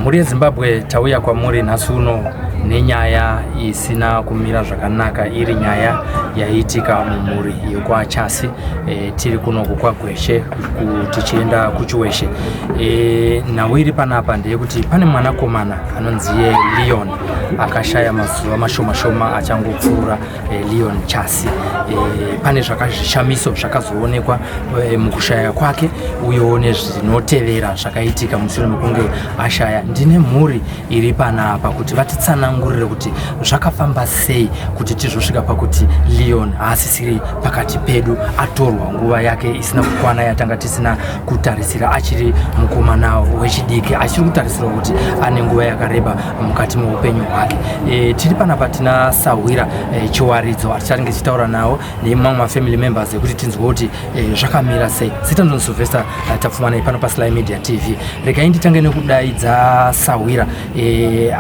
Mhuri yeZimbabwe, tauya kwamuri nhasi uno nenyaya isina kumira zvakanaka, iri nyaya yaiitika mumhuri yekwaChasi. Tiri kunoku kwaGweshe tichienda kuChiweshe. Nhau iri panapa ndeyekuti pane mwanakomana anonzi iye Leon akashaya mazuva mashoma shoma achangopfuura, Leon Chasi. Pane zvishamiso zvakazoonekwa mukushaya kwake, uyewo nezvinotevera zvakaitika mushure mekunge ashaya. Ndine mhuri iri panapa kuti vatitsanangurire kuti zvakafamba sei kuti tizosvika pakuti Leon haasisiri pakati pedu, atorwa nguva yake isina kukwana yatanga tisina kutarisira, achiri mukomana wechidiki achiri kutarisirwa kuti ane nguva yakareba mukati meupenyu hwake. Tiri panapa tina Sahwira Chiwaridzo atichange tichitaura nawo nemamwe mafamily members ekuti tinzwe kuti zvakamira sei. Zita ndonzi Sylvester Tapfumanei pano paSly Media TV. Regai nditange nekudaidza Sahwira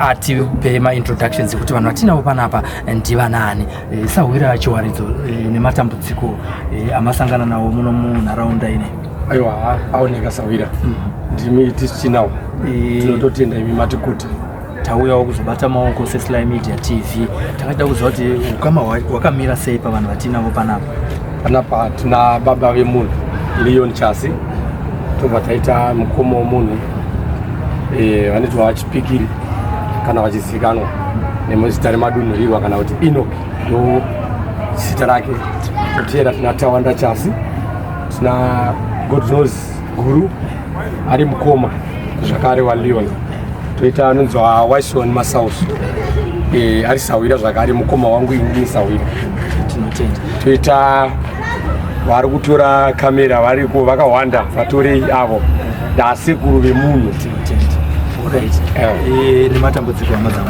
atipe maintroductions ekuti vanhu vatinavo panapa ndivanaani. Sahwira Chiwaridzo, nematambudziko amasangana nawo muno munharaunda ine. Aiwa, aoneka Sahwira, ndimi tisinawo. Tinototenda imi matikuti. Tauyawo kuzobata maoko seSly Media TV. Takada kuziva kuti ukama hwakamira sei pavanhu vatinavo panapa. Panapa tina baba vemunhu Leon Chasi, tobva taita mukoma wemunhu, vanoti vachipikiri kana vachizikanwa nemuzita remadunhurirwa kana kuti Enoch, ndo zita rake. Toteera tina Tawanda Chasi, tina Godknows Guru ari mukoma zvakare waLeon, toita anonzi Wison Masaus, ari sahwira zvakare, mukoma wangu inini sahwira. Tinotenda. Toita vari kutora kamera variko vakawanda, vatorei avo ndasekuru vemunhu. Tinotenda. Alright. Nematambudziko, hama dzangu,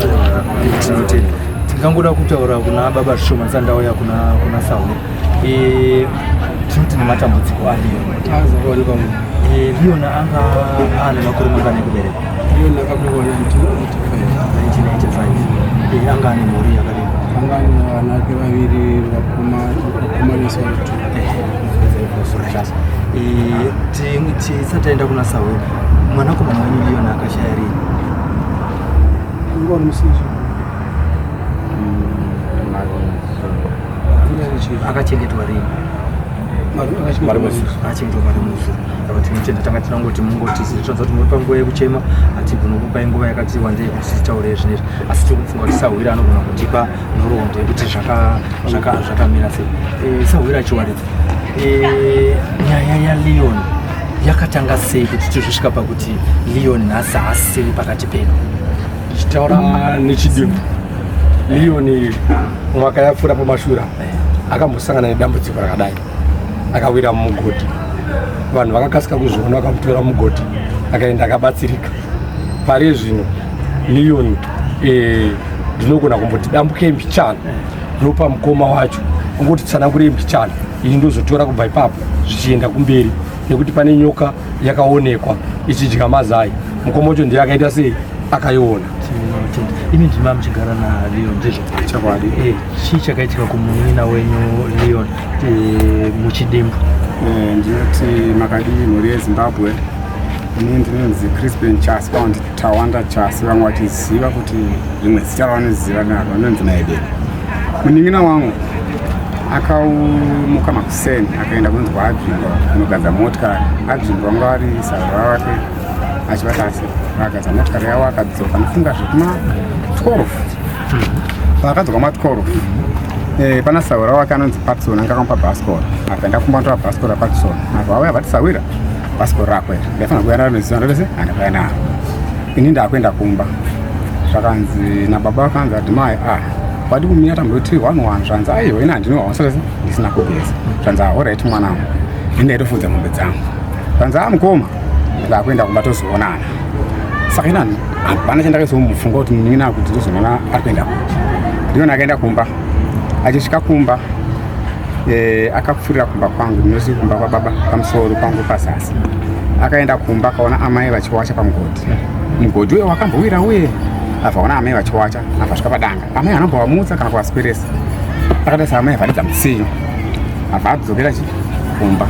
tinotenda. Tingangoda kutaura kuna baba zvishoma ndisati ndauya kuna Sahwira. Tinoti nematambudziko aLeon. Azoonekwa. Leon anga ane makore mangani ekuberekwa? Leon akaberekwa 1985. 1985. Anga ane mhuri yakadini? Anga ane vana vake vaviri, vakoma vese vari two. Right. Tisati taenda kuna Sahwira, mwanakomana wenyu Leon akashaya rini? Anga uri musizvo. Akachengetwa rini? Akachengetwa mari muzuru. Saka tinotenda. Tanga tinangoti mungoti tinoziva kuti muri panguva yekuchema, hatigoni kupai nguva yakati wandei kuti titaure zvinezvi, asi tiri kufunga kuti Sahwira anogona kutipa nhoroondo yekuti zvakamira sei. Sahwira Chiwaridzo, nyaya yaLeon yakatanga sei kuti tizosvika pakuti Leon nhasi haasiri pakati pedu? Tichitaura nechidimbu, Leon mwaka yapfuura pamashure akambosangana nedambudziko rakadai, akawira mumugodhi. Vanhu vakakasika kuzviona, vakamutora mugodhi, akaenda akabatsirika. Pari zvino Leon, ndinogona kumboti dambuke mbichana, ndopa mukoma wacho ungoti tsanangure mbichana, ini ndozotora kubva ipapo zvichienda kumberi, nekuti pane nyoka yakaonekwa ichidya mazai. Mukoma wacho ndiye akaita sei, akaiona. Tinotenda. Imi ndima muchigara naLeon, ndizvo? Chokwadi. Chii chakaitika kumunin'ina wenyu Leon, muchidimbu? Ndinoti makadii mhuri yeZimbabwe. Ini ndinonzi Crispin Chasi, kana kuti Tawanda Chasi, vamwe vachiziva kuti rimwe zita ravanoziva naro vanonzi Maedeni. Munin'ina wangu akaumuka makuseni akaenda kunonzi kwaAdzvimba kunogadza motikari. Adzvimba vanga vari sahwira wake achivata asi akagadza motikari yavo, akadzoka nofunga zvekuma 12. Paakadzoka ma 12, pana sahwira wake anonzi Patson anga akamupa bhasikoro, akaenda kumba notora bhasikoro raPatson. Abva auya vati, "Sahwira, bhasikoro rako iri ndaifanira kuuya naro nezuva." Ndotese handakauya naro ini, ndakuenda kumba. Zvakanzi nababa vakanzi adhimai, "Ah, wadi kumira tamboti one one." Zvanzi, "Aiwa, ini handinowa ndisina kugeza." Zvanzi, "Alright mwanangu, ini ndaitofudza mombe dzangu." Zvanzi, "A mukoma, ndakuenda kumba, tozoonana." Saka ina hapana chandakaizomufunga kuti munin'ina kuti ndozoona ari kuenda kupi. Ndiona akaenda kumba. Achisvika kumba, akapfuurira kumba kwangu, ndinoti kumba kwababa pamusoro, kwangu pazasi. Akaenda kumba akaona amai vachiwacha pamugodhi, mugodhi uye wakambowira uye. Abvaona amai vachiwacha, abva svika padanga, amai anombovamutsa kana kuvasweresa. Akaita saamai avharidza mutsinyo, abva adzokera chi kumba.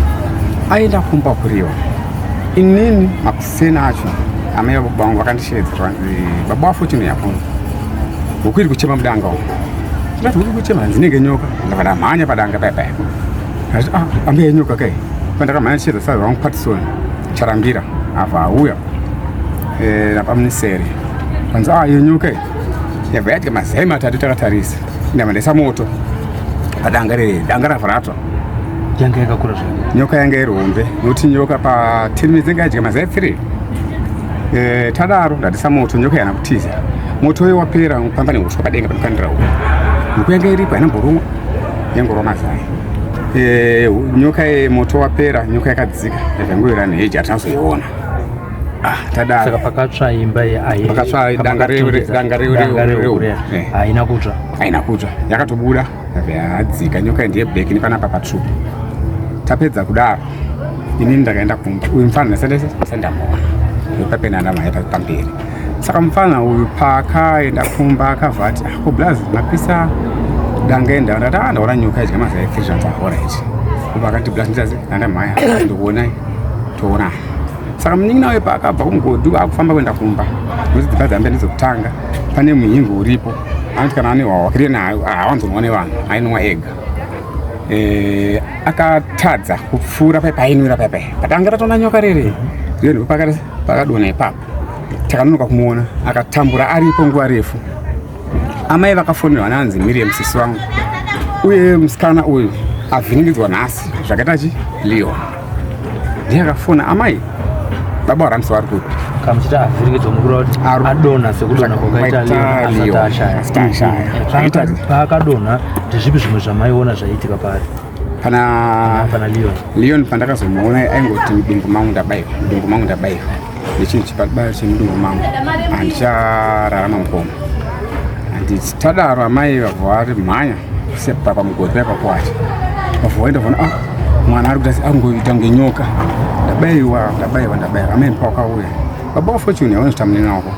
Aenda kumba kuriwa, inini makuseni acho. Amai vababa vangu vakandisheedza zvakanzi, baba waFortune yapo huku iri kuchema mudanga umu. Ndati huku kuchema hanzi inenge nyoka. Ndabva ndamhanya padanga paya paya. Ndati ah, ambuya inyoka kai. Pandakamhanya ndichiedza sadza wangu Patson Charambira abva auya eh, napamuniseri. Kanzi ah, iyo nyoka iyi. Yabva yadya mazai matatu takatarisa. Ndabva ndaisa moto padanga rere, danga rabva ratsva. Yanga yakakura zvakadii? Nyoka yanga iri hombe nokuti nyoka pa 10 minutes yanga yadya mazai 3. Eh, tadaro ndatisa moto nyoka yana kutiza. Moto uyo wapera pamba neuswa padenga panokandira huku. Huku yanga iripo haina mborumwa yangorwa mazai. Eh, nyoka ye moto wapera nyoka yakadzika yazvangoira neheji hatina kuzoiona. Ah, tadaro. Saka pakatsva imba ye ayi Pakatsva danga danga rehuku. Eh. Haina kutsva. Haina kutsva. Yakatobuda yadzika nyoka ndiye black nepanapa patsvuku. Tapedza kudaro inini ndakaenda kumba uyu mfana ndasati ndamuona papena ndamhanya pamberi. Saka mufana uyu paakaenda kumba akabva ati, ah, ko blaz mapisa danga enda. Ndati ah, ndaona nyoka idya mazai 3. Zvanzi alright. Ubva akati blaz nditazi ndandamhanya ndikuonai toonana. Saka munin'ina uyu paakabva kumugodhi akufamba kuenda kumba, nokuti dzimba dzambe ndedzekutanga, pane muhingo uripo anoti kana ane hwahwa nayo haawanzonwa nevanhu, ainwa ega. Eh, akatadza kupfuura pai painwira pai pai patanga tatoona nyoka rere riyo ndipo pakadonha ipapo. Takanonoka kumuona, akatambura aripo nguva refu. Amai vakafonerwa nanzi Miriam sisi wangu uye musikana uyu avhiringidzwa nhasi zvakaita chi Leon ndiye akafona amai, baba waRamsi vari kupi? Kamuchita avhiringidzwa mukura kuti adonha sekudonha kwakaita Leon asati ashaya. Asati ashaya. Eh, paakadonha ndezvipi zvimwe zvamaiona zvaiitika paari? Pana pana Leon. Leon pandakazomuona aingoti mudumbu mangu ndabayiwa, mudumbu mangu ndabayiwa nechinhu chibayo chemudumbu mangu, handichararama mukoma. Handiti tadaro amai vabva vari mhanya sepa pamugodhi paipapo wacho, vabva vaenda vaona, ah, mwana ari kuita angoita kunge nyoka, ndabayiwa, ndabayiwa, ndabayiwa. Amai pawakauya baba waFortune yavanozvita munini wako.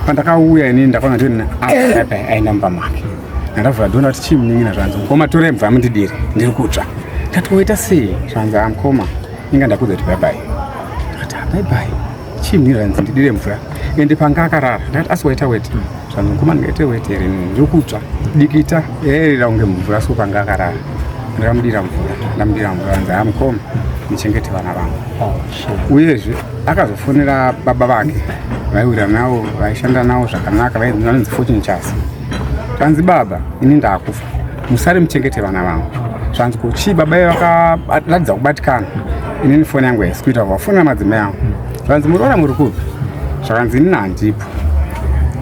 Pandakauya inini ndakaona ndini aenda mumba make. Ndakavhura dhona kuti chii munin'ina? Zvanzi mukoma torai mvura mundidire, ndiri kutsva. Ndati waita sei? Zvanzi ah mukoma, inga ndakudza kuti bye bye. Ndakati ah, bye bye chii munin'ina? Zvanzi ndidire mvura ende panga akarara. Ndakati asi waita weti? Zvanzi mukoma ndingaite weti here, ndiri kutsva. Dikita yaerera kunge mvura so panga akarara. Ndakamudira mvura, ndamudira mvura. Zvanzi ah mukoma, muchengete vana vangu. Oh, shit. Uyezve akazofonera baba vake vaiwira navo, vaishanda navo zvakanaka, vanonzi Fortune Chasi. Zvanzi baba, ini ndakufa, musare muchengete vana vangu. Zvanzi kuchii baba ivo vakaratidza kubatikana. Inini foni yangu haisi kuita, vafonera madzimai angu. Zvanzi muroora muri kupi? Zvakanzi inini handipo,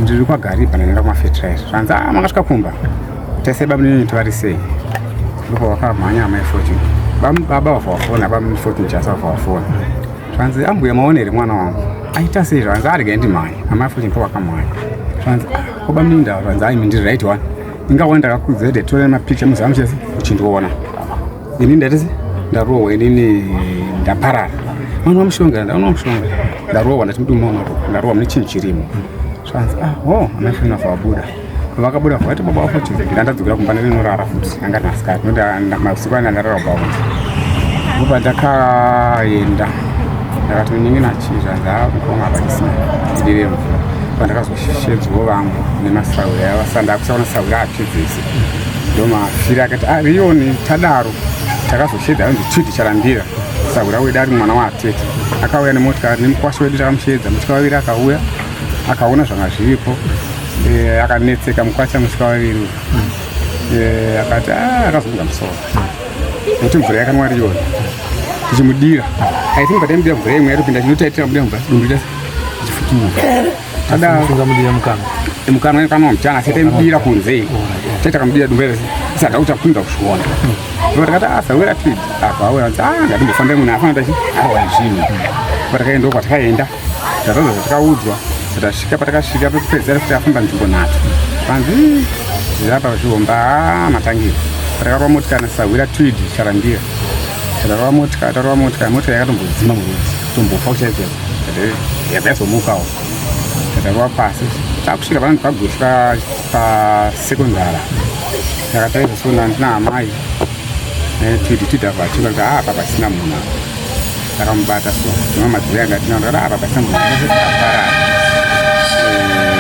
ndiri kwaGariba, ndaenda kumafetiraiza. Zvanzi a makasvika kumba tese baba nini tivari sei? Ndipo vakamhanya amai Fortune. Baba vabva vafona, baba Fortune Chasi vabva vafona. Zvanzi ambuya maone here mwana wangu aita sei? Zvanzi arega ndimhanya. Amai Fortune po vakamhanya. Zvanzi ah, ko baminda? Zvanzi ai ndiri right one, ingawa ndakakudza kuti tore mapicha muzamu chese uchindiona ini ndati ndarohwa, inini ndaparara. Mwana wamushonga, ndaona mushonga, ndarohwa, ndati mudumbu mangu ndarohwa, mune chinhu chirimo. Zvanzi ah ho, amai Fortune vabva vabuda. Vakabuda vati baba waFortune ndandadzokera kumba ndinorara futi, anga masikati nokuti masiku anga ndarara kubva ndobva ndakaenda. Ndakati munin'ina chii? Zvanzi ah mukoma hapachisina, ndidire mvura. Pandakazoshedzwawo vangu nemasahwira avasanda kusaona sahwira atsve dzese ndomafira akati ah Leon. Tadaro takazoshedza anzi Twiti Charambira, sahwira wedu ari mwana waatete, akauya nemotikari nemukwasha wedu. Takamushedza mutyavaviri, akauya akaona zvanga zviripo. Eh, akanetseka mukwasha mutyavaviri. Eh, akati ah, akazunza musoro nekuti mvura yakanwa Leon tichimudira. I think pataimudira mvura imwe yatopinda chinotaitira mudira mvura dumbu riita chifutuka. Tadaro Musingamudira mukanwa? Mukanwa kanwa muchana, asi taimudira kunze. Taitamudira dumbu isada kuti akunda kuzviona. Ndo takati asawira Twid apa auya anzi ah ngatimbofambe munhu afana tachi awa zvinhu. Patakaenda kwatakaenda tataudza zvatakaudzwa. Tasvika patakasvika pekupedzisira kuti afamba nzvimbo 3 panzi zvirapa zvihomba matangira. Patakarova motikari nasahwira Twid Charambira, takarova motikari, tarova motikari, motikari yakatombodzima murudzi kutombofa kuchaiko, yabva yazomukawo. Takarova pasi takusvika panonzi paGweshu pasekondara. Takatarisa sona ndina amai Twidi. Twidi abva achiva kuti ah, apa pasina munhu apa. Takamubata so zvino madziro anga tinawo ndakati apa pasamboaparara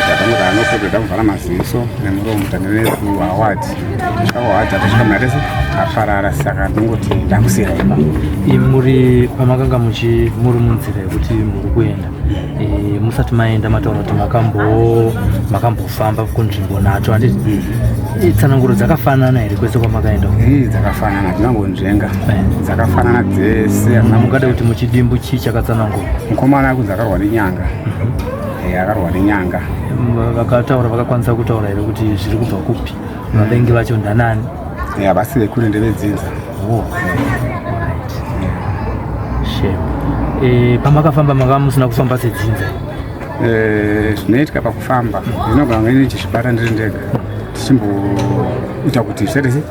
takanoti anofoto tamuvhara maziso nemuromo tanene kuhaward tasvika kuhaward tatasvika muna tese aparara saka ndingoti ndakusira ipa muri pamakanga muchi muri munzira yekuti muri kuenda e, musati maenda mataura kuti makambo makambofamba kunzvimbo nacho handiti mm-hmm. tsananguro dzakafanana here kwese kwamakaenda dzakafanana tinangonzvenga eh. dzakafanana dzese mungada kuti muchidimbu chii chakatsanangura mukomana akunzi akarwa nenyanga mm-hmm. eh, akarwa nenyanga vakataura vakakwanisa kutaura here kuti zviri kubva kupi vavengi vacho ndanani eh, havasi vekure ndevedzinza oh. Eh, pamakafamba manga musina kufamba sedzinza eh, zvinoitika pakufamba ndinogona kunge ndichizvibata ndiri ndega tichimboita kuti zvisaite se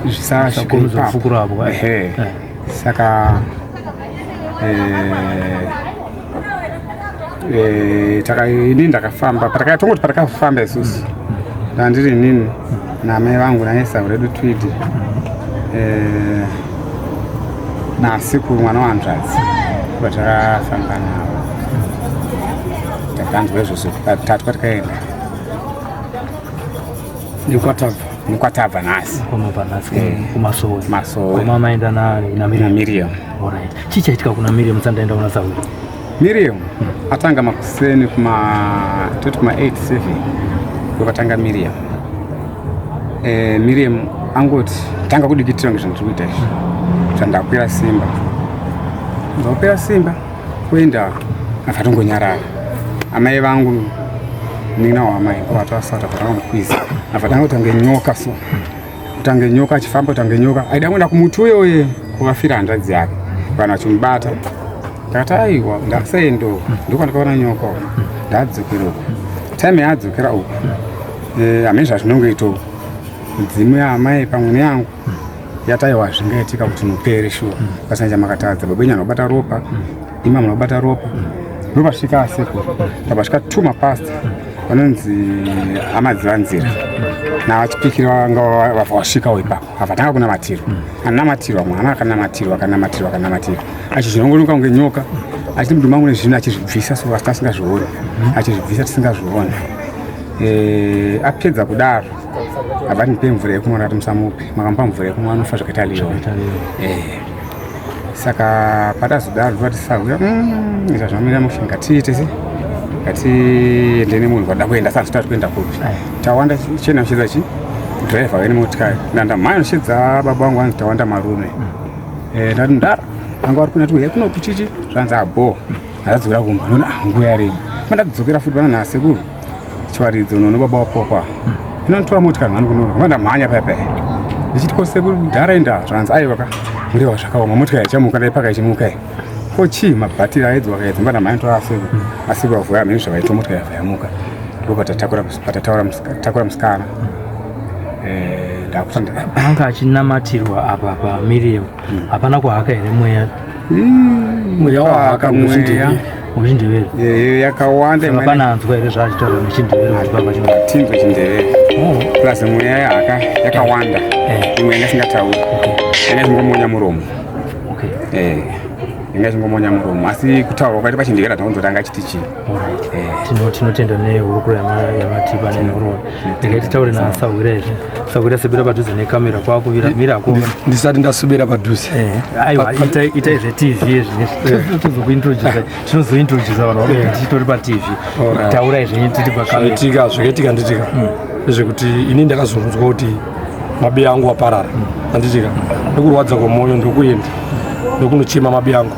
zvisasvikeapo saka ini ndakafamba tongoti patakafamba isusu ndandiri inini namai vangu naesau redu twidi eh, nasekuru mwana wahanzvadzi vatakafamba navo takanzwa izvozvo patatu patikaenda nekwatabva nekwatabva nhasi kwamabva nhasi eh. kumasowe masowe kwama maenda namiriam alright chii chaitika kuna miriam sandaenda kuna sawira Miriam atanga makuseni kuma toti kuma 8 7 ndopatanga Miriam. Eh, Miriam angoti tanga kudikitira ngezvandiri kuita izvi zvandakwira simba ndakwira simba kuenda afatongonyarara amai vangu nina wamai vatasata vatamukwiza afatanga kutange nyoka so kutange nyoka achifamba kutange nyoka aida kuenda kumuti uyo uye kuvafira hanzvadzi yake vanhu vachimubata ndakati aiwa ndasaendo ndokwandakaona nyoka ndadzokera uku time yaadzokera uku eh, hamene zvazvinongoito mudzimu yaamai pamwe neyangu yataiwa zvingaitika kuti mupere shuwa pasina chamakatadza baba enyu anobata ropa ima munobata ropa ndopasvika asekuru ndapasvika two mapasta vanonzi amadzivanzira navachipikiri vanga vasvikawo ipapo avatanga kunamatirwa anamatirwa mwana akanamatirwa akanamatirwa akanamatirwa achizvinongonoka kunge nyoka achiti mudumbu mangu nezvinhu achizvibvisa so asi asingazvioni achizvibvisa tisingazvioni eh, apedza kudaro abati ndipe mvura yekumwa ndati musamupe makamupa mvura yekumwa anofa zvakaita leoni eh. Saka patazodaro ndovati sahuya mm, ita zvamira mushe ngatiite se ngatiende nemunhu kwada kuenda saka titati kuenda kupi tawanda chena chedza chi driver wene motikari ndanda mhanya chedza baba vangu vanzi tawanda marume mm. eh, ndati ndara anga vari kuna tiuye kunopi chichi zvanzi abho ndadzokera kumba nona ah, nguva yareba mandadzokera futi vana nasekuru Chiwaridzo unoona baba wapopa inotora motikari mhani kunoona kamba ndamhanya paya paya ndichiti ko sekuru kudhara enda zvanzi aiwa ka murewa zvakaoma motikari yachamuka ndaipaka ichimuka iyi ko chii mabhatiri aidzwa akaedza mba ndamhanya tora asekuru asekuru avhuya hameno zvavaitwa motikari yabva yamuka ndipo patatakura patataura takura musikana eh, ndakuti anga achinamatirwa apa paMiriam hapana kuhaka here mweya mweya wahaka mweya muchindevere eh, yakawanda saka pana anzwa here zvaachitaura nechindevere kuti baba chino tinzwe chindevere oh. plus mweya yahaka yakawanda eh. imwe yanga isingatauri yanga ichingomonya muromo okay eh yanga ichingomonya muromo asi kutaura kwaita pachindevere hatinonzotanga achiti chii eh. Tinotenda nehurukuro yamatipa nenhoroondo regai titaure nasahwira izvi sahwira sebera padhuze nekamera kwakuvira mirako ndisati ndasubira padhuze eh, aiwa itai zvetv izvi tozokuintrodusa tinozointrodusa vanhu vakuti tichitori patv taurai zvenyu tiri pakamera zvakaitika nditika ndezvekuti ini ndakazonzwa kuti mabi angu aparara anditika ndokurwadza kwemwoyo ndokuenda ndokunochema mabi angu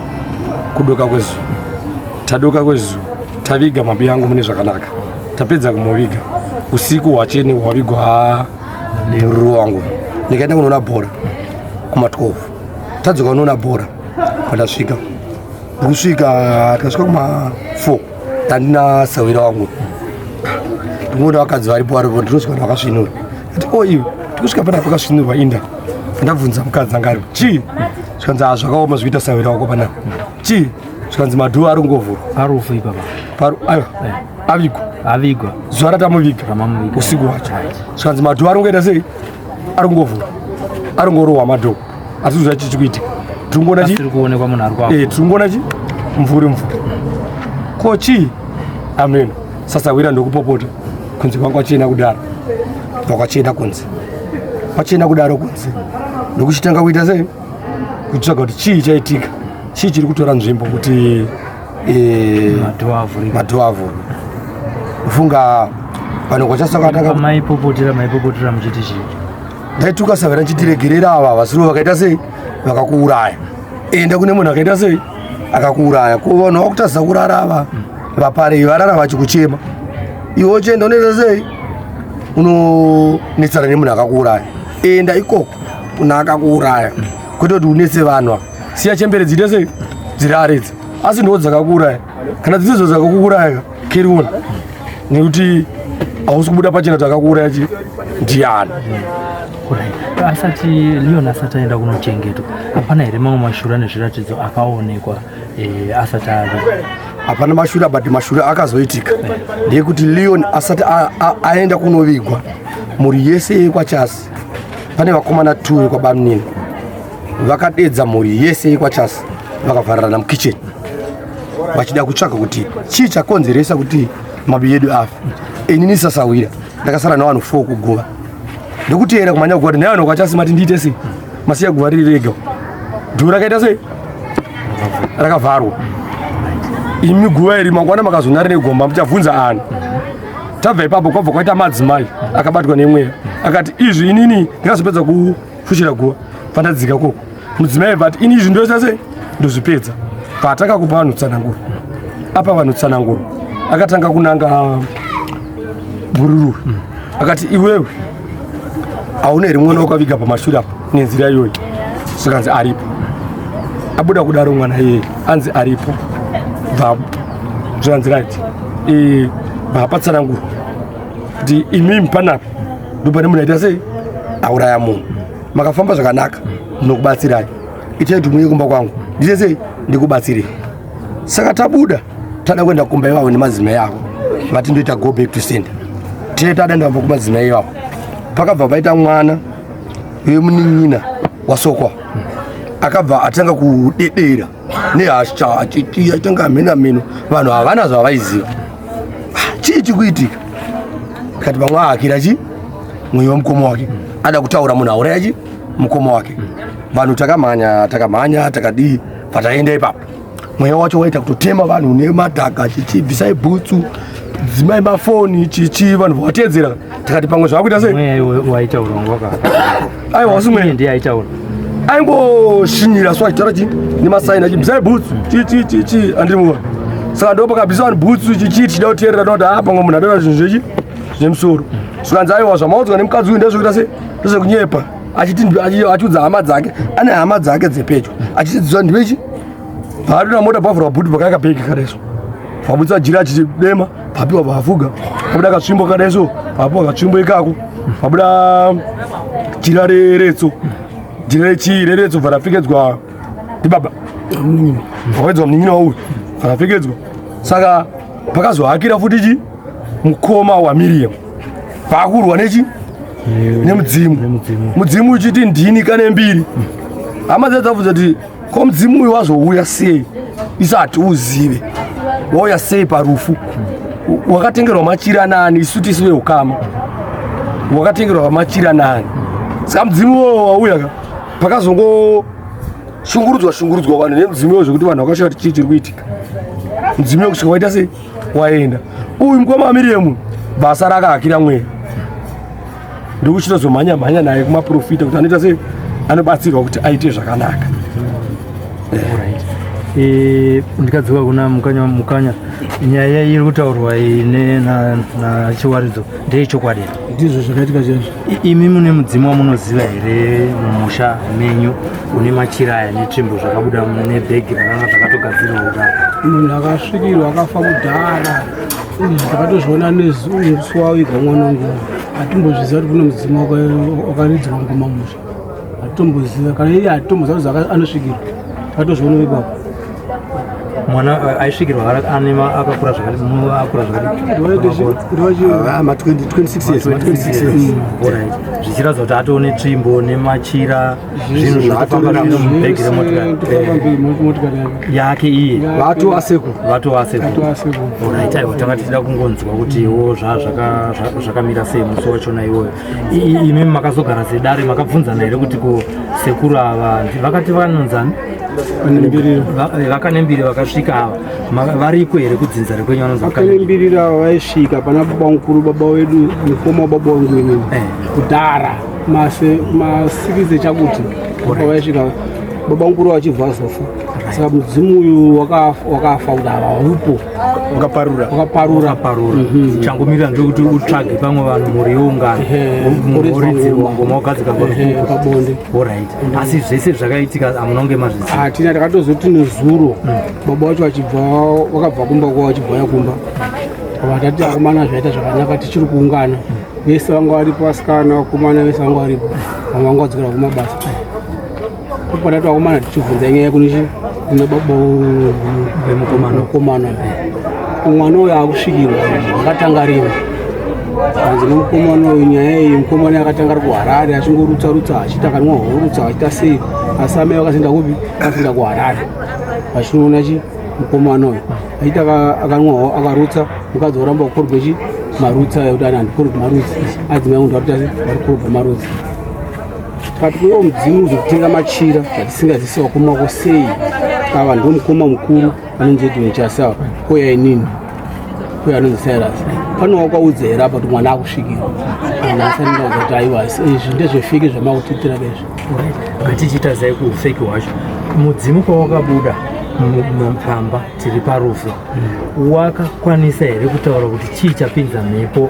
kudoka kwezuva tadoka kwezuva taviga mabi angu mune zvakanaka tapedza kumuviga usiku hwachene hwavigwa mururu wangu ndikaenda kunoona bhora kuma 12 tadzoka kunoona bhora pandasvika ndikusvika tikasvika kuma 4 tandina sawira wangu ndikuona vakadzi varipo varipo ndinosvika vanhu vakasvinura ati o oh, iwe tikusvika pana pakasvinurwa inda ndabvunza mukadzi anga aripo chii zvikanzi ah, zvakaoma zvikuita sawira wako panapa chii zvikanzi madhoo ari kungovhurwa parufu ipapa paru aiwa eh. Avigwa avigwa zuva ratamuviga usiku hwacho zvikanzi madhoo ari kungoita sei ari kungovhurwa ari kungorohwa madhoo asi zuva chichi kuitika Tiri chi? Kuonekwa munhu ari kwa. Eh, tiri chi? Mvuri mvuri. Ko chii? Amen. Sasawira ndokupopota. Kunze kwangu kwachena kudaro. Kwakachena kunze. Kwachena kudaro kunze. Ndokuchitanga kuita sei? Kutsvaga kuti chii chaitika. Chii chiri kutora nzvimbo kuti eh, madhoo avhurwe. Funga vanhu kwachasakatanga maipopotera maipopotera muchiti chii? Ndaituka savera nchitiregerera ava vasirivo vakaita sei vakakuuraya. Enda kune munhu akaita sei akakuuraya. Ko vanhu vakutadza kurara ava vapare varara vachikuchema. Iwe uchienda unoita sei? Unonetsana nemunhu akakuuraya. Enda ikoko kuna akakuuraya. Kwete kuti unetse vanhu ava. Siya chembere dziite sei? Dzirare idzi. Asi ndiwo dzakakuuraya. Kana dzisidzo dzakakuuraya carry on. Nekuti hausi kubuda pachena kuti akakuuraya chi ndiani. Asati Leon asati aenda kunochengetwa, hapana here mamwe mashura nezviratidzo akaonekwa asati ave? Hapana mashura, but mashura akazoitika ndeyekuti Leon asati aenda kunovigwa, mhuri yese yekwaChasi, pane vakomana 2 vekwabamunini vakadedza mhuri yese yekwaChasi vakavhararana mukicheni vachida kutsvaga kuti chii chakonzeresa kuti mabi yedu afe. Inini sasawira ndakasara nevanhu 4 kuguva, ndokutera kumhanya kuguva kuti nevanhu kwaChasi mati ndiite sei, masiya guva riri rega, dhoo rakaita sei rakavharwa, imi guva iri mangwana makazona rine gomba muchabvunza ani? Tabva ipapo kwabva kwaita madzimai akabatwa nemweya akati izvi inini ndingazopedza kufushira guva pandadzika koko. Mudzimai bva ati ini izvi ndoita sei ndozvipedza. Paatanga kupa vanhu tsananguro, apa vanhu tsananguro akatanga kunanga bhururu akati iwewe hauna here mwana wakaviga pamashure apa nenzira iyoyi? Zvikanzi aripo. Abuda kudaro mwana iyeye anzi aripo, bva zvikanzi right, bva patsananguro kuti imimi panapa ndopane munhu aita sei auraya munhu, makafamba zvakanaka ndinokubatsirai, itai kuti muuye kumba kwangu ndiite sei ndikubatsirei. Saka tabuda tada kuenda kumba ivavo nemadzimai avo vati ndoita go back to sender. Tine tada ndabva kumadzimai ivavo, pakabva paita mwana wemunin'ina wasokwa akabva atanga kudedera nehasha achiti achitanga mhena mheno, vanhu havana zvavaiziva. Chii chikuitika? Kati vamwe ahakira chi mweya wemukoma wake, ada kutaura munhu auraya chi mukoma wake. Vanhu takamhanya takamhanya takadii, pataenda ipapo mweya wacho waita kutotema vanhu nemadhaka chichi, bvisai bhutsu, dzimai mafoni chichi, vanhu vateedzera. Tikati pamwe zvakuita sei. Mweya waitaura waka Aiwa, wasi mweya. Ndiye aitaura. Aingoshinyira so achitaura chi nemasaini achi bvisai bhutsu chi chi chi chi, andiri muva. Saka ndo pakabvisa vanhu bhutsu chichi, tichida kuteerera toti ha pamwe munhu adaura zvinhu zvechi zvemusoro. Zvikanzi aiwa, zvamaudzwa nemukadzi uyu ndezvekuita sei, ndezvekunyepa. Achiti achiudza hama dzake, ane hama dzake dzepedyo, achiti ndivechi paadona mota pavhurwa bhuti pakaika bhegi kadaiso, pabudisa jira achidema, papiwa pafuga, pabuda katsvimbo kadaiso, papiwa katsvimbo ikako, pabuda jira reretso, jira rechii reretso, bva rapfekedzwa ndibaba vakaidzwa munin'ina wauyu, bva rapfekedzwa. Saka pakazohakira futi chi mukoma waMiriam paakurwa nechi nemudzimu, mudzimu uchiti ndini kane mbiri. Hama dzadzabvunza kuti ko mudzimu uyu wazouya sei isati uzive, wauya sei parufu, wakatengerwa machira nani, isu tisu veukama, wakatengerwa machira nani? Saka mudzimu uwo wauya ka pakazongo shungurudzwa shungurudzwa vanhu nemudzimu uwo zvekuti vanhu vakashaya kuti chii chiri kuitika. Mudzimu uwo kusvika waita sei waenda. Uyu mukoma waMiriam basa rakahakira mweya, ndokuchitozomhanya mhanya naye kumaprofita kuti anoita sei anobatsirwa kuti aite zvakanaka. Ndikadzoka kuna Mukanya. Mukanya, nyaya iri kutaurwa iyi naChiwaridzo ndeyechokwadi? Ndizvo zvakaitika chaizvo. Imi mune mudzimu wamunoziva here mumusha menyu une machira aya netsvimbo zvakabuda nebhegi rakanga zvakatogadzirirwa kudaro? Munhu akasvikirwa akafa kudhara. Izvi takatozviona nemusi waviga mwana wangu. Hatimbozviziva kuti kune mudzimu wakaridzwa ngoma musha, hatitomboziva kana iye, hatitomboziva kuti anosvikirwa, takatozviona ipapo. Mwana aisvikirwa ane akakura zvakati akura zvakati ma 26 years, ma 26 years. Alright. Zvichiratidza kuti atone tsvimbo nemachira, zvinhu zvakafamba zviri mubhegi remotikari motikari yake yake iye. Vato asekuru. Vatovasekuru. Asekuru. Alright, aiwa, tanga tichida kungonzwa kutiwo zvakamira sei musi wachona iwoyo. Imi makazogara sedare makabvunzana here kuti ko sekuru ava vakati vanonzani? Kanembirira. Vakanembiri vakasvika ava variko here kudzinza rekwenyu vanonzi Vakanembiri? Vakanembirira vaisvika pana baba mukuru, baba wedu, mukoma wababa wangu inini. Kudhara masikisi chakuti vaisvika baba mukuru vachibva azofa, saka mudzimu uyu wakafa kuti haupo. Wakaparura. Wakaparura. Parura. Changomirira ndekuti utsvage pamwe vanhu, mhuri yeungano, muridzirwa ngoma wagadzika pabonde. Alright, asi zvese zvakaitika hamunonge mazviziva? Hatina. Takatozoti nezuro baba vacho vachibva, vakabva kumba kwavo vachibva kumba, vatati akomana zvaita zvakanaka, tichiri kuungana. Vese vanga varipo, vasikana, vakomana, vese vanga varipo. Vamwe vanga vadzokera kumabasa. Patati vakomana tichibvunza nyaya kunichi kuna baba vemukomana. Mukomana, mwana uyu akusvikirwa akatanga rini? Hanzi nemukomana uyu, nyaya iyi mukomana akatanga ari kuHarare achingorutsa rutsa, achiita kanwa horutsa, achiita sei, asi amai vakazoenda kupi? Vakazoenda kuHarare vachinoona chi mukomana uyu achiita akanwawo akarutsa. Mukadzi oramba kukorobha chi marutsa ekuti ani handikorobhi marutsi, adzimai angu ndakuita sei, vari kukorobha marutsi. Tikati kuiwo mudzimu uzokutenga machira zvatisingazisi vakomako sei? Ava ndo mukoma mukuru anonzi Edwin Chasawa, koya inini, koya anonzi Cyrus. Pane wakaudza here apa kuti mwana akusvikira? Anhu kuti aiwa, izvi ndezvefake zvamakutiitira bezvi. Ngatichiita zai kuufeki hwacho. Mudzimu pawakabuda pamba tiri parufu, wakakwanisa here kutaura kuti chii chapinza mhepo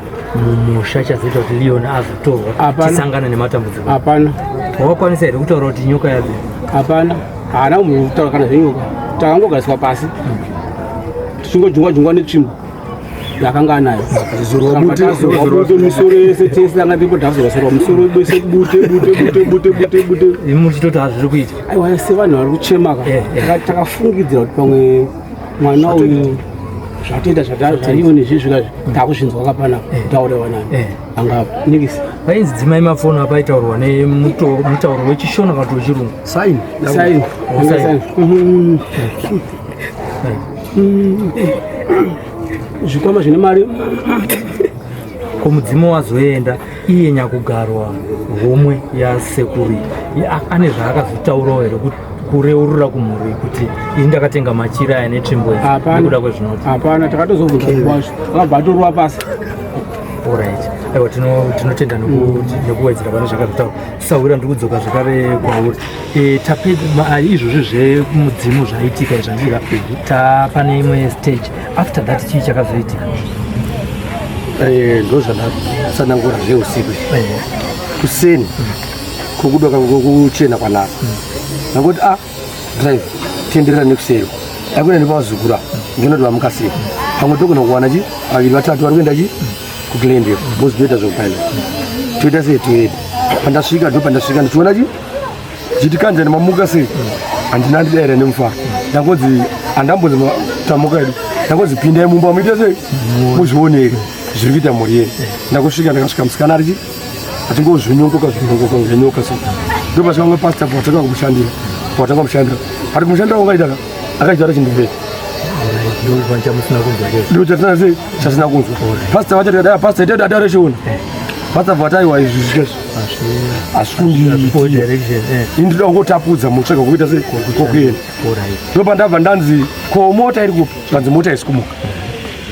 mumusha chazoita kuti Leon azotorwa, Hapana. tisangane nematambudziko? Hapana. Wakakwanisa here kutaura kuti nyoka yabve? Hapana, haana munhu kutaura kana zvenyoka. Takangogariswa pasi tichingojungwa jungwa netsvimbo yakanga anayo. Zorwa bute. Bute misoro yese, tese tanga tiripo, tazorwasorwa misoro bese, bute bute bute bute bute bute. Imi muchitoti hazviri kuita? Aiwa, sevanhu vari kuchemaka, takafungidzira kuti pamwe mwana uyu zvatoita zvaivo nezvizvi takuzvinzwa kapana taurewa nani anga nikisi. Vainzi dzimai mafoni apaitaurwa nemutauro wechiShona kana kuti weChirungu? Sign. Sign. Oh, sign. Sign. Zvikwama zvine mari. Ko mudzimu wazoenda, iye nyakugarwa homwe yasekuru ane zvaakazotaurawo here kureurura kumhuri kuti ini ndakatenga machira aya netsvimbo idzi Hapana. nekuda kwezvinoti? Hapana, takatozobvunza kwacho, akabva atorwa pasi. Alright, aiwa, tinotenda nekuwedzera pane zvakazotaura. Sahwira, ndiri kudzoka zvekare kwauri. Tapedza izvozvi zvemudzimu zvaitika izvi, andika ta pane imwe stage after that, chii chakazoitika? Ndo zvandatsanangura zveusiku. Kuseni kokudoka kuchena kwanaka, ndangoti a drive tenderera nekuseri, akuenda nepavazukura, ndinoti vamuka sei, pamwe togona kuwana chi vaviri vatatu vari kuenda chi kuGlendale, because toita zvekupilot, toita sei, toenda. Pandasvika, ndo pandasvika ndichiona chi chiti kanjani, mamuka sei? Handina ndidaira nemufaro. Ndangonzi handambonzi tamuka edu, ndangonzi pindai mumba muite sei, muzvionere zviri kuita mhuri yedu. Ndakosvika, ndakasvika musikana arichi achingozvinyongoka zvinyongoka ngenyoka. So ndopasvika mumwe pastor patanga kumushandira, patanga kumushandira, ari kumushandira wangaita akaita chindibeti. Chamusina kunzwa? Ndo chatina sei, chasina kunzwa. Pastor vacho tikadai, pastor ite dada rechiona, pastor vataiwa izvi zvikazvi Full direction. Ini ndoda kungotapudza mutsvega kuita sei kokuenda. Ndopandabva ndanzi ko mota iri kupi? Zvanzi mota isi kumuka.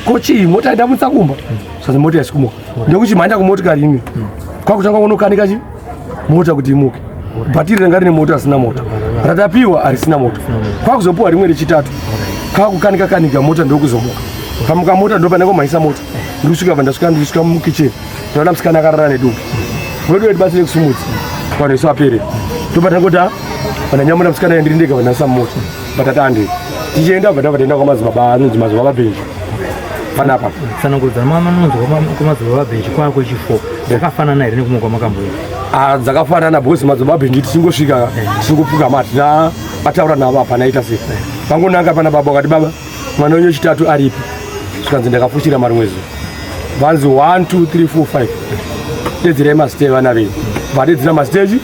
Ko chii mota ndamutsa kumba? Zvanzi mota isi kumuka. Ndekuti maenda kumotikari imi, kwakutanga kunokanika chi mota kuti imuke. Bhatiri ranga rine moto, asina moto ratapiwa harisina moto, kwakuzopiwa rimwe rechitatu, kwakukanika kanika mota, ndokuzomuka. Pamuka mota ndo pandangomhanyisa mota, ndikusvika pandasvika, ndisvika mukicheni, ndaona musikana akarara nedumbu. Wedu tibatsire kusumudza vanhu isu aperera. Ndopatangoti pandanyamura musikana ndiri ndega, vandasa mumota, patati andei tichienda, bva ndabva taenda kwamadzibaba anonzi Madzibaba Bhenji panapa. Tsananguridza manonzwa kwamadzibaba Bhenji kwaa kwechi4, dzakafanana here nekumwe kwamakamboita? Ah, dzakafanana because Madzibaba Bhenji tichingosvika tichingopfugama, hatina Ataura navo hapana aita sei. Vangonanga pana baba vakati baba mwana wenyu wechitatu aripi? Zvikanzi ndakafushira marimwe zuva. Vanzi 1 2 3 4 5. Dedzirai mazita evana venyu. Vadedzera mazita echi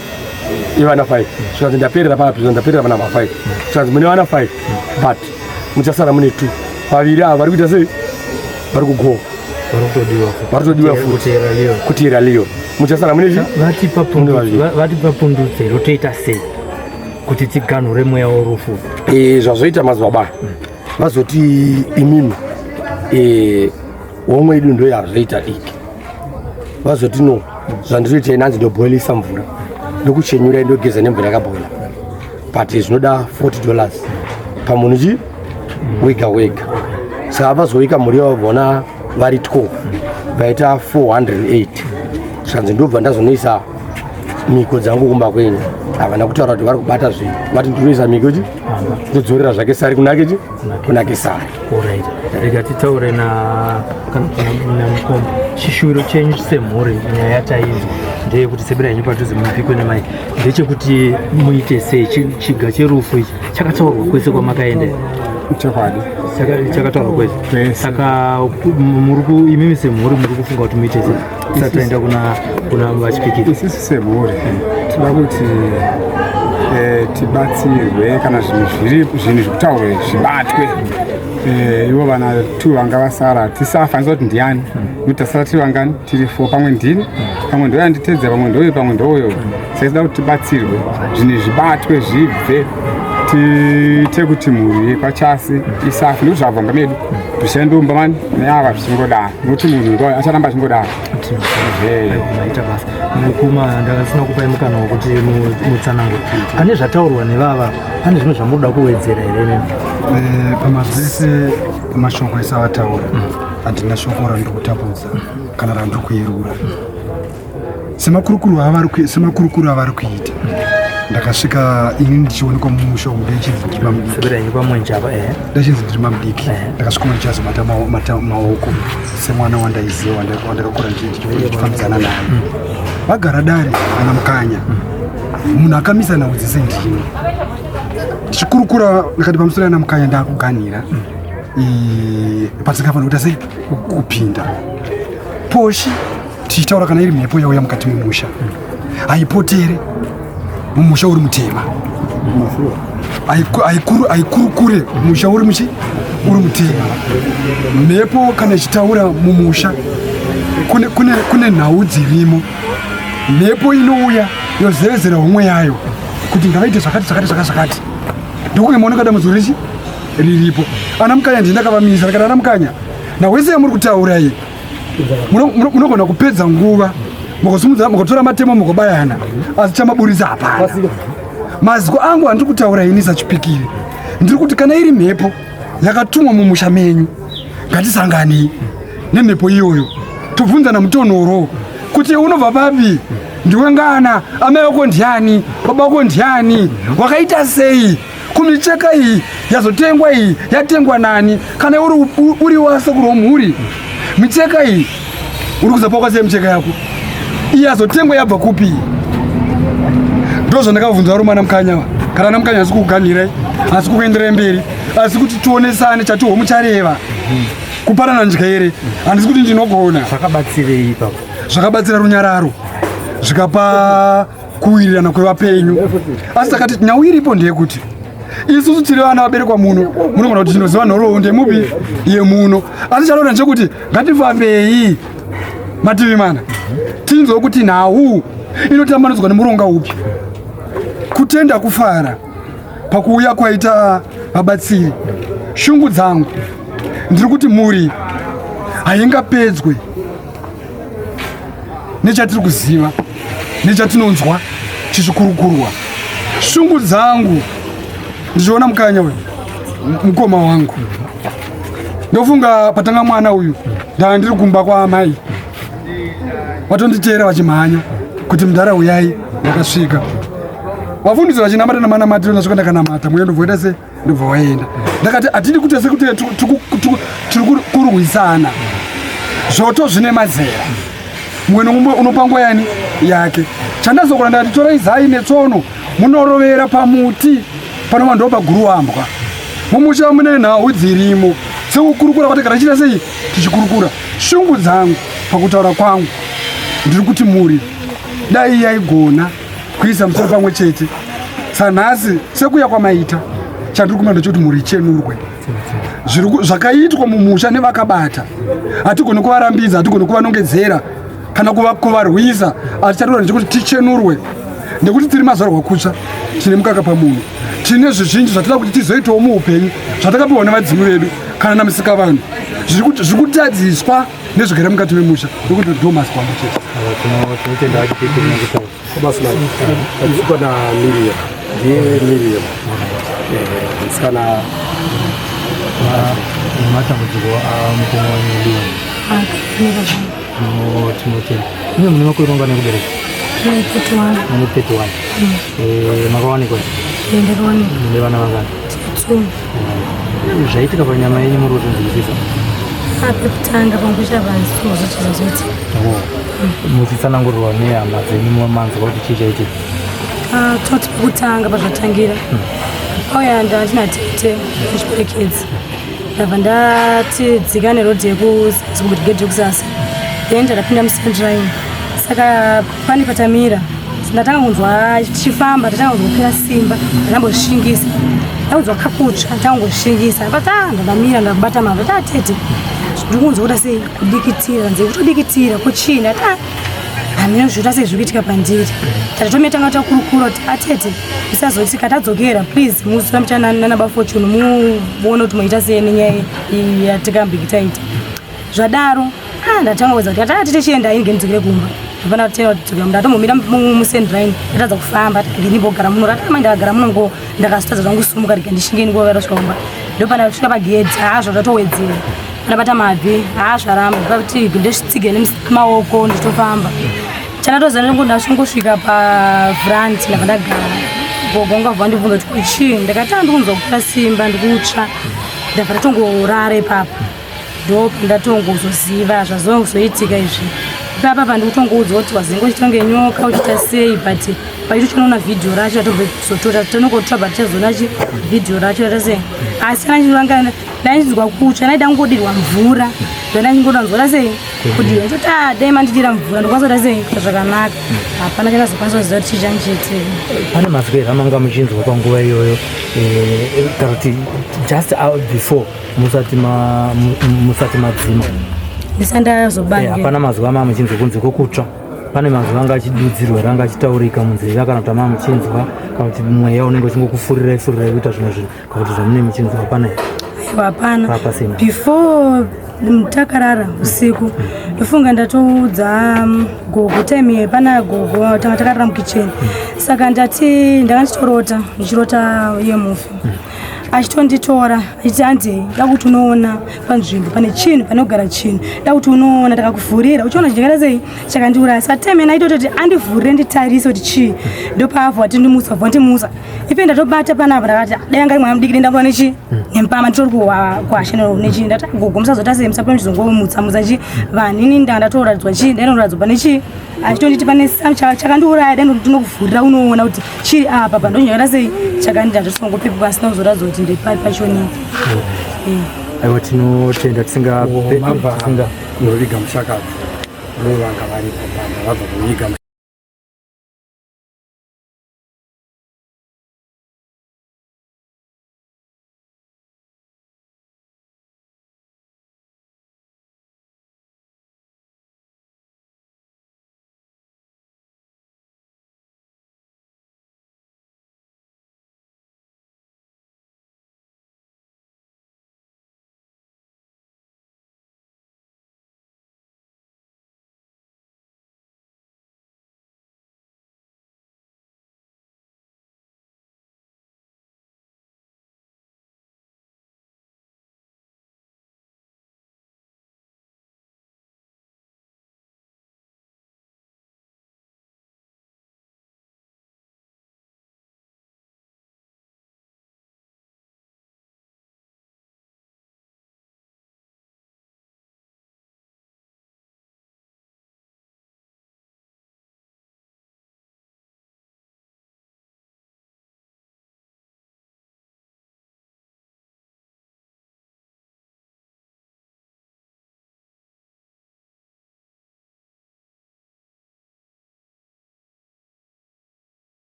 evana 5. Zvikanzi ndaperera papi? Zvikanzi ndaperera panamba 5. Zvikanzi mune vana 5 but muchasara mune 2. Vaviri ava vari kuita sei? Vari kugowa. Vari kutodiwa futi kuteera Leon. Muchasara mune chi? Vati papundutse rotoita sei kuti tiganhure mweya worufu? Eh, zvazoita madzibaba vazoti imimi eh, homwe yedu ndo yazoita diki vazoti no zvandinoita inanzi ndobhoilisa mvura ndokuchenyura ndogeza nemvura yakabhoila but zvinoda 40 dollars pamunhu chi wega wega saka vazoika mhuri yavo vona vari 12 vaita 408 zvikanzi ndobva ndazonoisa mhiko dzangu kumba kwenyu havana kutaura kuti vari kubata zvinhu vati ndinoisa mhiko chi ndodzorera zvake sari kunake chi kunake sari Alright. Rega titaure na kana kuti namukoma. Chishuviro chenyu semhuri nyaya yatainzwa ndeyekuti sebera yenyu padhuze mupikwe nemai ndechekuti muite sei chiga cherufu ichi chakataurwa kwese kwamakaenda Chokwadi. Chakataurwa kwese. Kwese. Saka muri imimi semhuri muri kufunga kuti muite sei tisati taenda kuna vachipikiri? Isusu semhuri tinoda kuti tibatsirwe kana zvinhu zviri zvinhu zvekutaurwe zvibatwe. Ivo vana 2 vanga vasara tisafanisa kuti ndiani, nokuti tasara tiri vangani, tiri 4, pamwe ndini, pamwe ndoyo anditedza, pamwe ndoyo, pamwe ndoyo. Saka tinoda kuti tibatsirwe zvinhu zvibatwe zvibve, tiite kuti mhuri yekwaChasi isafe, nokuti zvabva mumba medu zvichaenda mumba mani neava zvichingodaro, nokuti munhu ndo acharamba achingodaro. Maita basa mukuma, ndakasina kupai mukana wekuti mutsanangure pane zvataurwa nevava. Pane zvimwe zvamunoda kuwedzera here nemi? Pamazvese mashoko ese avataura, handina shoko randiri kutapudza kana randiri kuyerura. Semakurukuru avari kuita, ndakasvika ini ndichionekwa mumusha umu ndichinzi ndiri mamudiki. Sebera yenyu pamwenjava ehe. Ndachinzi ndiri mamudiki, ndakasvika ndichazobata maoko semwana wandaiziva, wandakakura ndichifambidzana naye. Vagara dare ana Mukanya, munhu akamisa nhau dzese ndini. Ndichikurukura ndakati pamusoro ana Mukanya, ndakuganhira patingafanira kuita sei kupinda poshi tichitaura. Kana iri mhepo yauya mukati memusha, haipotere mumusha uri mutema, haikurukure musha uri muchi uri mutema. Mhepo kana ichitaura mumusha, kune nhau dzirimo. Mhepo inouya yozevezera homwe yayo kuti ngavaite zvakati zvakati zvakati zvakati, ndokunge maoneka dambudziko richi riripo. Ana Mukanya ndini ndakavamisa, ndakati ana Mukanya, nhau yese yamuri kutaura iyi munogona kupedza nguva mukasimudza mukatora matemo mukabayana, asi chamaburisa hapana. Maziko angu handiri kutaura ini sachipikiri, ndiri kuti kana iri mhepo yakatumwa mumusha menyu, ngatisanganei nemhepo iyoyo, tobvunzana mutonhoro kuti unobva papi, ndiwe ngana, amai vako ndiani, baba vako ndiani, wakaita sei kumicheka iyi yazotengwa, iyi yatengwa nani, kana uri wasekuru womhuri, micheka iyi uri kuzapakwa sei, micheka yako iyi yazotengwa yabva kupi? Ndo zvandakabvunza varume ana Mukanya. Kana ana Mukanya asi kukuganhirai, asi kukuenderai mberi, asi kuti tionesane chatihomu chareva kupanana ndyere. Handisi kuti ndinogona. Zvakabatsirei ipapo? Zvakabatsira runyararo, zvikapa kuwirirana kwevapenyu. Asi takati nhau iripo ndeyekuti isusu tiri vana vaberekwa muno, munogona kuti tinoziva nhoroondo yemupi yemuno, asi chanoona ndechekuti ngatifambei mativi mana tinzwe kuti nhau inotambanudzwa nemuronga upi. Kutenda kufara pakuuya kwaita vabatsiri. Shungu dzangu ndiri kuti mhuri haingapedzwe nechatiri kuziva nechatinonzwa chichikurukurwa. Shungu dzangu ndichiona Mukanya uyu mukoma wangu, ndofunga patanga mwana uyu ndaa ndiri kumba kwaamai, vatonditeera vachimhanya kuti mudhara uyai. Ndakasvika vafundisi vachinamata namanamatiro, ndasvika ndakanamata, mweya ndobva se ndobva waenda. Ndakati hatidi kuti sekuti tiri kurwisana, zvoto zvine mazera, mumwe nomumwe unopa nguva yani yake. Chandazokona, ndakati torai zai netsono munorovera pamuti. Panova ndo paguruwambwa. Mumusha mune nhau dzirimo sekukurukura kwatigara tichiita sei tichikurukura. Shungu dzangu pakutaura kwangu ndiri kuti mhuri dai yaigona kuisa musoro pamwe chete sanhasi sekuya kwamaita chandiri kumba ndechekuti mhuri ichenurwe zvakaitwa mumusha nevakabata hatigoni kuvarambidza hatigoni kuvanongedzera kana kuvarwisa asi chatinoda ndechekuti tichenurwe nekuti tiri mazvarwa kutsva tine mukaka pamunhu tine zvizhinji zvatinoda kuti tizoitawo muupenyu zvatakapiwa nevadzimu vedu kana namusika vanhu zviri kutadziswa nezvigere mukati memusha nekuti ndo masikwambo chete Tinotsukwa naMiriam, ndiye Miriam musikana matambudziko amukoma wenyu Leon. Tinotenda. Imi mune makore mangani ekubereka? Mune 31. Makawanikwa? Mune vana vangani? Zvaitika panyama yenyu muri kuzvinzwisisa? Pekutanga pangucha vanzi zochizozoitika. Muchitsanangurirwa nehama dzenyu manzwa kuti chii chaitika? Ah, toti pekutanga pazvatangira pauya ndandina tete vachiperekedza ndabva ndati dzika nerodhi yekubrigade yekusasa then ndakapinda mucentrine saka pane patamira ndatanga kunzwa tichifamba tatanga kunzwa kupera simba ndakambozvishingisa ndakunzwa kakutsva ndatanga kuzvishingisa but ah ndandamira ndabata mavhu taa tete ndikunzwa kuita sei kudikitira nze kutodikitira kuchii ndati ah hameno zvoita sei zviri kuitika pandiri tatotomira tanga takurukura kuti atete musazoti katadzokera please musamcha nana bafortune muone kuti moita sei nenyaya yatikambiki taita zvadaro ah, ndatanga kuedza kuti atati tichienda ini ngendidzokere kumba ndopana kutera kuti dzokera ndatombomira musendline ndatadza kufamba ndinimbogara muno ratama ndakagara muno ngo ndakazotadza zvangu kusumuka rega ndishinge ini nguva rasvika kumba ndopana kusvika pagedhi haa zvatowedzera ndabata mabvi haa zvaramba kuti ndisvitsige nemaoko ndichitofamba chandatoziva ndongo ndachingosvika pafront ndabva ndagara gogo ngabva ndibvunza kuti kuchii ndakati andikunzwa kupera simba ndikutsva ndabva ndatongorara ipapo ndopandatongozoziva zvazozoitika izvi ipapa pandikutongoudzwa kuti wazinge uchitonge nyoka uchiita sei but paito chinoona vhidhiyo racho ratozotora tonongotora but tichazoona chi vhidhiyo racho ratase asi kana ndainzwa kutsva ndaida kungodirwa mvura zvandaingoda nzwa sei kudirwa ndoti ah dai mandidira mvura ndokwanisa kuita sei kuita zvakanaka hapana chandazokwanisa kuziva kuti chii chandichiitika pane mazwi here amanga muchinzwa panguva iyoyo eh, kana kuti just out before musati musati madzima ndisati ndazobanga eh, hapana mazwi ama muchinzwa kunze kwokutsva pane mazwi anga achidudzirwa here anga achitaurika munzeve kana kuti ama muchinzwa kana kuti mweya unenge uchingokufurirai furirai kuita zvimwe zvinhu kana kuti zvamune muchinzwa hapana here aiwa hapana before takarara usiku ndofunga ndatoudza gogo time iye pana gogo tanga takarara mukicheni saka ndati ndanga ndichitorota ndichirota iye mufi achitonditora achiti hanzi da kuti unoona panzvimbo pane chinhu panogara chinhu da kuti unoona ndakakuvhurira uchiona chinhu chakaita sei chakandiuraya sateme naitototi andivhurire nditarise kuti chii ndopaavhu ati ndimusa bva ndimusa ife ndatobata panapa ndakati dai anga mwana mudiki ndambova nechi nempama nditori kuhwasha nechi ndati gogo musazota sei musape muchizongomutsa mutsa chi vanhu ini ndanga ndatoratidzwa chii ndainoratidzwa pane chii achitonditi pane chakandiuraya dai ndinokuvhurira unoona kuti chiri apa pa ndonyora sei chakandida ndosongopepuka asina kuzoratidza kuti ndepari pachonii aiwa tinotenda tisinga noviga mushakabvu ndovanga varipo pamba vabva kuviga.